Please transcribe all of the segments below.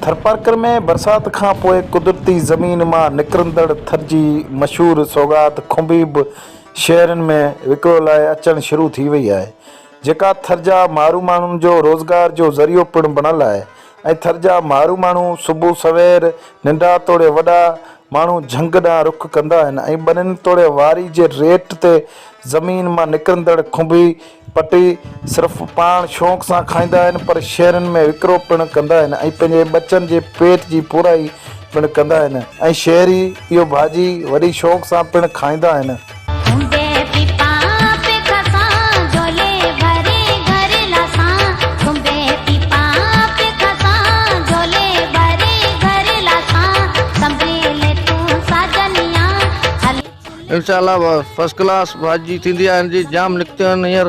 ٿرپارڪر ۾ برسات کان پوء قدرتي زمين مان نڪرندڙ ٿر جي مشهور سوغات کنڀي به شهرن ۾ وڪرو لاء اچڻ شروع ٿي وئي آهي جيڪا ٿر جا مارو ماڻهن جو روزگار جو ذريعو پڻ بڻيل آهي ۽ ٿر جا مارو ماڻهو صبح سوير ننڍا توڙي وڏا ماڻهو جهنگ ڏانهن رخ ڪندا آهن ۽ ٻنين توڙي واري جي ريٽ تي زمين مان نڪرندڙ کنڀي پٽي صرف پاڻ شوق سان کائيندا آهن پر شهرن ۾ وڪرو پڻ ڪندا آهن ۽ پنهنجي ٻچن جي پيٽ جي پورائي پڻ ڪندا آهن ۽ شهري اهو ڀاڄي وڏي شوق سان پڻ کائيندا آهن. انشاء الله فرسٽ ڪلاس ڀاڄي ٿيندي آهي هن جي جام نڪتيون آهن هينئر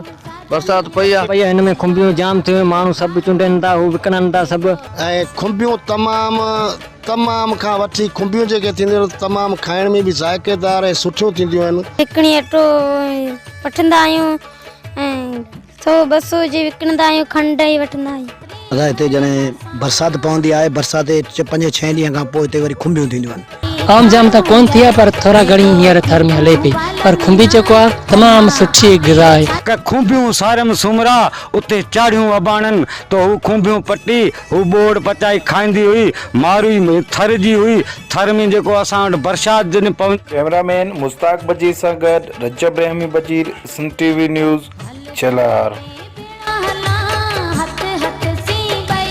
برسات پئي آهي. پئي هن ۾ کنڀيون جام ٿيون ماڻهو سڀ چونڊين ٿا هو وڪڻن ٿا سڀ. ۽ کنڀيون تمام تمام کان وٺي کنڀيون جيڪي ٿينديون آهن تمام کائڻ ۾ به ذائقيدار ۽ سٺيون ٿينديون آهن. وڪڻي اٽو وٺندا آهيون ۽ سو ٻه سو جي وڪڻندا آهيون کنڊ ئي وٺندا آهيون. ادا هتي جڏهن برسات پوندي آهي برسات جي پنجين ڇهين ڏينهن کان پوء هتي وري کنڀيون ٿينديون آهن. عام جام ته ڪون ٿي آهي پر ٿورا گهڻي هينئر ٿر ۾ هلي پئي پر کنڀي جيڪو آهي تمام سٺي غذا آهي. ڪه کنڀيون ساريم سومرا، اتي چاڙهيون اباڻن، ته هو کنڀيون پٽي، هو ٻوڙ پچائي کائيندي هئي، ماروئي ٿر جي هئي، ٿر ۾ جيڪو اسان وٽ برسات جڏهن پوندي. ڪئميرا مين مشتاق بجير سان گڏ Rajab Rahimi Bajeer, Sindh T V news, Chelhar.